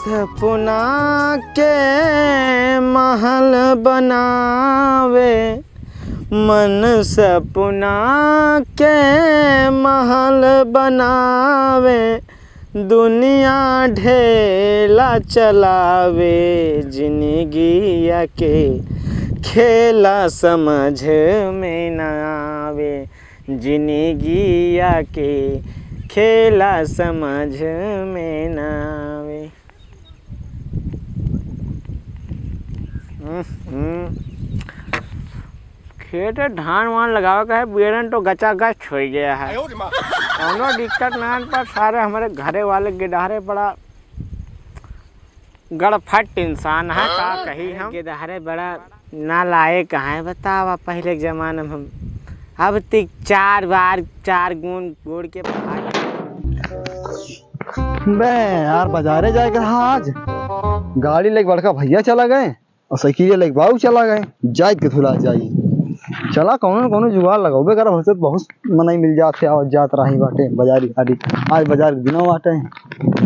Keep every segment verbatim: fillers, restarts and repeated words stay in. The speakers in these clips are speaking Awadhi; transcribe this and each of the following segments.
सपना के महल बनावे, मन सपना के महल बनावे, दुनिया ढेला चलावे, जिंदगिया के खेला समझ में न आवे, जिंदगिया के खेला समझ में न आवे। हम्म, हम्म। खेत में धान वान लगावे का है, बेरन तो गचागच होइ गया है। कौनो दिक्कत ना है, पर सारे हमरे घरे वाले गिडहरे बड़ा गड़फट इंसान है, का कही हम। गिडहरे बड़ा नालायक है, बतावा, पहिले के जमाना में हम, अब तक चार बार चार गुण गोड़ के भाग। बे यार, बाजारे जाए के रहा आज, गाड़ी लेके बड़का भैया चला गए और साइकिल लेके बाबू चला गए, जाए के थुला जाई। चला, कौनो न कौनो जुगाड़ लगाबे करा, बहुत, बहुत मनई मिल जात है, आवत जात रही बाटे बाजारी गाड़ी। आज बाजार के दिनों बाटे।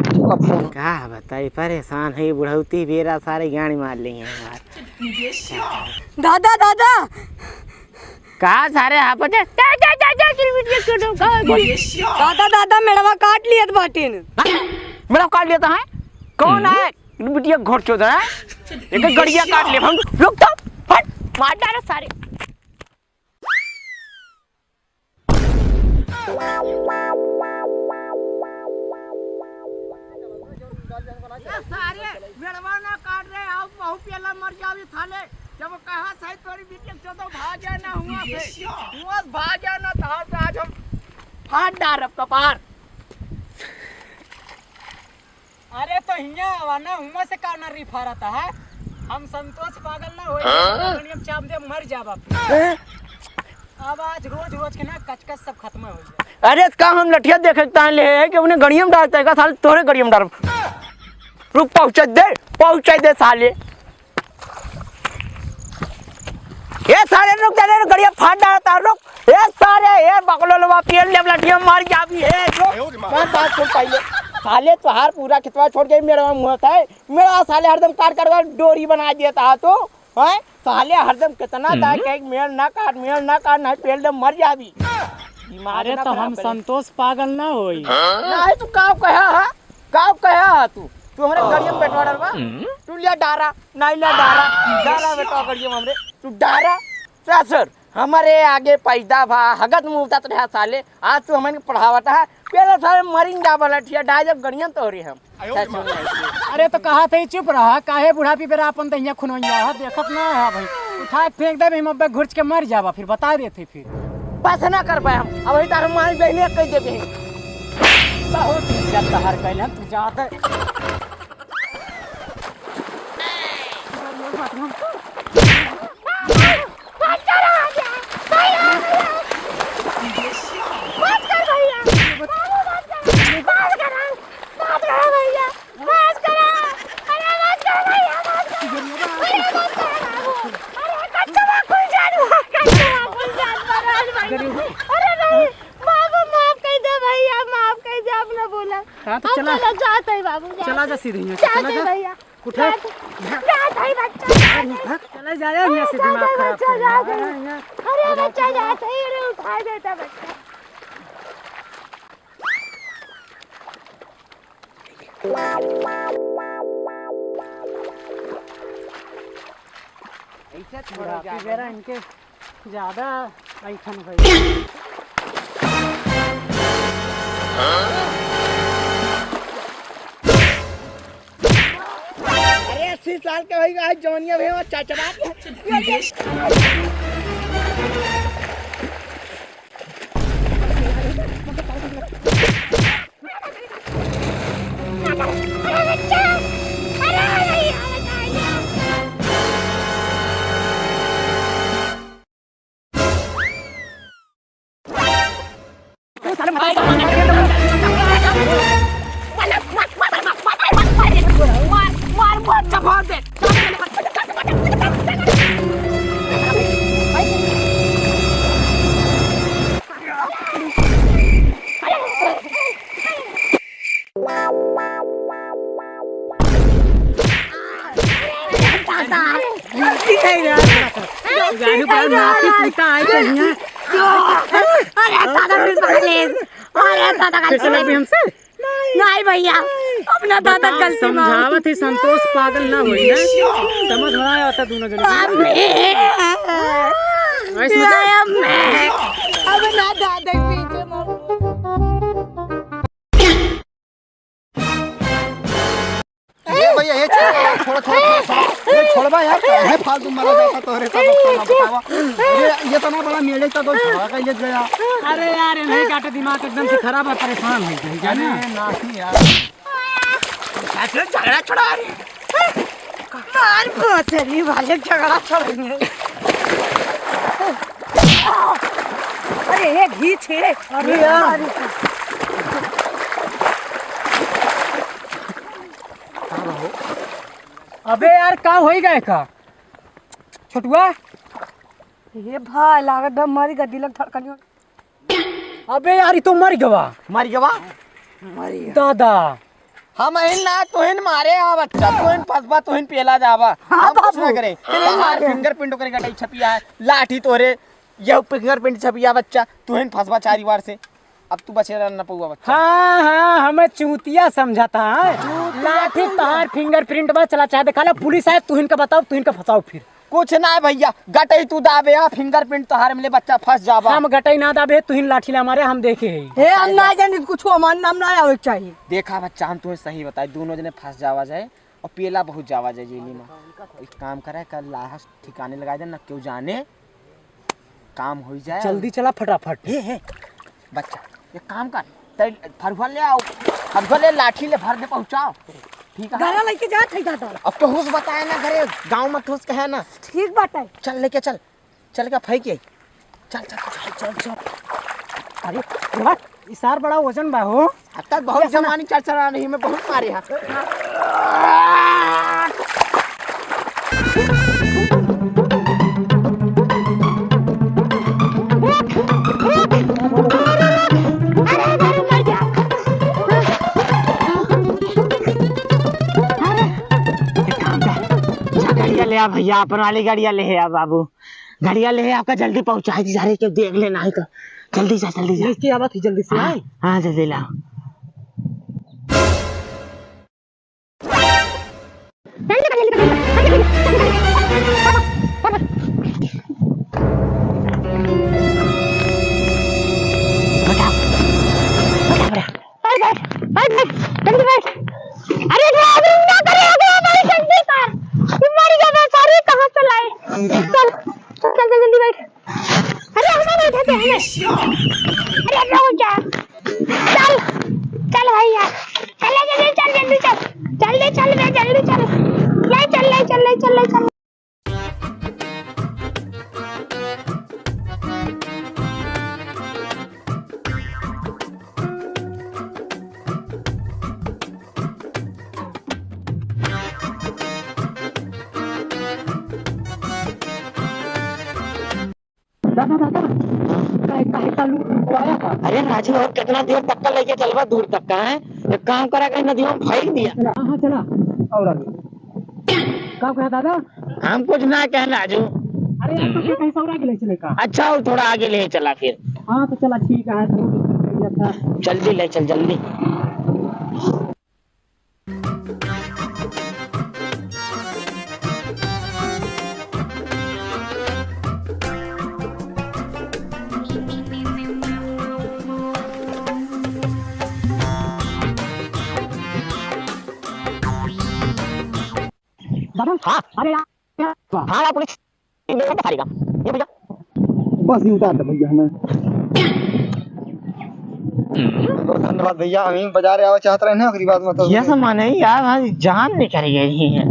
चला, फोन। का बताई, परेशान है, बुढ़ौती बेरा सारे गाड़ी मार ली है यार। दादा, दादा। का सारे हाफत है? जा, जा, जा, जा, गिर बिटिया के दो, का गिर? दादा, दादा, मेड़वा काट लियत बाटिन। मेड़वा काट लियत है? कौन है? गिर बिटिया घोट चोद है? एक गड़िया काट ले हम। रुक तो, हट, मार डालो सारे। ए सारे, मेड़वा ना काट रे, आओ, बहु पेला मर जावी साले। जब कहा सही तोरी बिटिया चोदो भाग जाए ना हुआ से। हुआ भाग जाए ना तो आज हम फाड़ डारब कपार। अरे तो हियाँ आवा ना, हुआं से का नर्री फारत है? हम संतोष पागल ना होई, हाँ? नियम चाप दे, मर जाब आप। हैं? अब आज रोज रोज के ना कचकच सब खत्म हो जाए। अरे का हम लठिया देखे के तान ले है कि उन्हें गड़िया में डालते हैं का? साले तोहरे गड़िया में डाल। रुक, पहुँचे दे, पहुँचे दे साले। ए सारे रुक जा रे, गड़िया फाड़ डालता, रुक। ए सारे, ए बकलोलवा, पेल लेब लठिया मार जाबी, ए रुक। मैं बात सुन पहिले। साले तोहार पूरा खेतवा छोड़ के मेड़वा मुँह है, मेड़वा साले हरदम काट काट के डोरी बना देता है तू, हैं? साले हरदम कितना हम्म। ता कहे मेड़ ना काट, मेड़ ना काट, नहीं पेल दे मर जाबी। दिमाग अरे ना तो खराब हम करे। संतोष पागल ना होई। नहीं तू का कहा है? का कहा है तू? तू हमरे गड़िया में बैठवा डरवा? हम्म। तू लिया डारा, नहीं लिया डारा, डारा बैठवा गड़िया में हमरे, तू डारा। ससुर, हमरे आगे पैदा भा, हगत मुँह उतात रहा साले, आज तू हमन के पढ़ावत है, पहले साले मरिन जा बलठिया, डाय जब गड़िया में तोहरे हम। ससुर नहीं के। अरे तो कहा थे चुप रहा, काहे बुढ़ापी बेरा अपन दहिया खुनवैया है, देखत ना है भाई, उठाए फेंक देबे हम, अब्बे घुरच के मर जाबा, फिर बता देते फिर। बस ना कर पाए हम, अब ही तार माई बहने कह देबे। बहुत इज्जत तहार कैले हम, तू जाते। अरे नहीं, बाबू माफ कर दे भैया, माफ कर दे, अब ना बोला। हाँ, तो अब चला। चला, जात है बाबू, जात चला जा है। सीधे यहाँ से, जात चला है जा। भैया। उठा। जात, जात है बच्चा, जात है। चला जा, जा, यहाँ से जात दिमाग है खराब बच्चा, कर रहा जात है। है। अरे बच्चा जात है, अरे उठा देता बच्चा। ऐसे छोड़ो बुढ़ापी जाए बेरा ना। इनके ज्यादा ऐठन भइल। अरे अस्सी साल के होई आज जवनिया भैया चचरा। अरे दादा, please, please। अरे दादा, फिर चला भी हमसे? नहीं भैया, अपना दादा गलती माफ। समझावत ही संतोष पागल ना होई ना। समझ में आया था दोनों जने। अम्मी। वैसे नहीं, अम्मी। अब ना दादा पीछे मत। ए भैया, ये छोड़, छोड़, छोड़, छोड़, छोड़। ये छोड़बा यार, काहे फालतू मरा जाता तोहरे सब, अब तो ना बतावा। ये, ये इतना बड़ा मेले का तो झगड़ा कर ले गया। अरे यार, ये नहीं काटे, दिमाग एकदम से खराब है, परेशान हो गई, जाना? अरे नहीं यार। कैसे झगड़ा छुड़ा रही? मार भोसड़ी वाले झगड़ा छुड़ाएंगे। अरे ये घीच है। अरे यार। अबे यार, का होई गए का? छोटुआ? ये भाई, लागत बा मरी गदी लग धड़कन। अबे यार, ई तो मर गवा। मर गवा? मर गवा। दादा। हम हिन ना, तुहिन मारे आ बच्चा, तुहिन फंसबा, तुहिन पेला जाबा। हाँ हम कुछ ना बाबू। करे। तुहिन तोहार मारे। Fingerprint ओकरे गटई छपिया है, लाठी तोरे, यह fingerprint छपिया बच्चा, तुहिन फंसबा चारी बार से। अब तू बचे रह ना पउआ बच्चा। हाँ, हाँ, हमें चूतिया समझता है। चूतिया लाठी समझा। तोहार fingerprint बा, चला चाहे दिखा ले, पुलिस आए, तुहिन का बताओ, तुहिन का फंसाओ फिर। कुछ ना भैया, गटई तू दाबे, हाँ, fingerprint तोहार मिले, बच्चा फंस जाबा। हम गटई ना दाबे, तुहिन लाठी ला मारे, हम देखे है। हे, हम ना जानी कुछ, हमार नाम ना आवे चाहिए। देखा बच्चा, हम तुहे सही बताए, दोनों जने फंस जावा जाए और पेला बहुत जावा जाए जेली में। एक काम करे, कल लाश ठिकाने लगा दे, ना क्यों जाने, काम हो जाए। जल्दी चला फटाफट। हे, हे, बच्चा, एक काम कर, तै फरुआ ले आओ, फरुआ ले, लाठी ले, भर दे, पहुँचाओ। ठीक है? गाना लेके जात है दादा। अब तो हुस बताए ना घरे, गाँव में ठोस कहे ना। ठीक बात है। चल लेके चल, चल के फेंक के। चल, चल, चल, चल, चल। अरे, देवा, ई सार बड़ा वजन बा हो। अब तक बहुत जमानी चरचरा नहीं, मैं बहुत मारे हैं। एक काम कर, जा गड़िया ले आ भैया, अपन वाली गड़िया ले आ बाबू, गड़िया ले आ, आपका जल्दी पहुँचा दी जा रही, क्यों देख लेना है का, जल्दी जा, जल्दी जा। इसकी आवाज थी, जल्दी से हाँ, आए। हाँ, जल्दी लाओ। बैठ, बैठ, बैठ, बैठ, जल्दी बैठ। अरे, अरे, अरे, ना करे, अरे, हमारी गंदी कार। ये मर गया बेचारी, कहाँ से लाए? चल, चल, चल, जल्दी बैठ। अरे, हमें बैठे थे, हमें। अरे, रुक जा। चल, चल भैया। चल, जल्दी चल, जल्दी चल। जल्दी चल बे, जल्दी चल। ले चल, ले चल, ले चल, ले चल। दादा, दादा, काहे, काहे का लू-, लुकाया था? अरे राजू, और कितना देर तक का लेके चलबा दूर तक का है? एक काम करा, कहीं नदिया में फेंक दिया। चला, हाँ, हाँ, चला। और आगे। का कहा दादा? हम कुछ ना कहे राजू। अरे यार, तो क्या कहीं से और आगे ले चले का? अच्छा, और थोड़ा आगे ले चला फिर। हाँ, तो चला, ठीक है, तो अच्छा। जल्दी ले चल, जल्दी। दादा, हाँ। अरे यार, हाँ यार, पुलिस। ये देखो, सारी काम। ये भैया। बस ये उतार दे भैया हमें। बहुत धन्यवाद भैया, हम ही बाजार आवे चाहत रहे ना, ओकरी बाद मतलब ये सामान है यार, आज जान निकल गई है।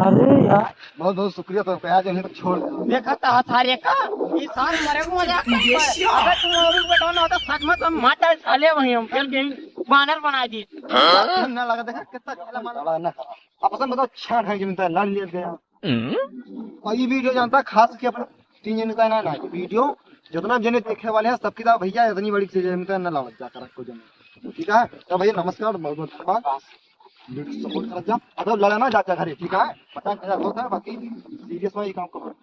अरे यार। बहुत बहुत शुक्रिया तो, आज इन्हें छोड़ दे। देखा था सारे का, ये सारे मरे को मजाक करता है। अबे तुम और बेटा ना होता, सच में तुम माता साले वहीं हम खेल के बानर बना दी। ना लगा, देखा कितना काला माल। ना। आपस में बताओ, छह ढाई जमीन तक लड़ लिया गया। और ये वीडियो जानता है, खास करके अपने तीन जने का ना, ना, ये वीडियो जितना जने देखे वाले हैं, सबकी तो भैया इतनी बड़ी चीज है, इनका ना लावत जा कर कोई जने। ठीक है, तो भैया नमस्कार, बहुत बहुत धन्यवाद। वीडियो सपोर्ट कर जा, अगर लड़ा ना जाता घरे, ठीक है, पचास हजार होता है, बाकी सीरियस में ये काम करो।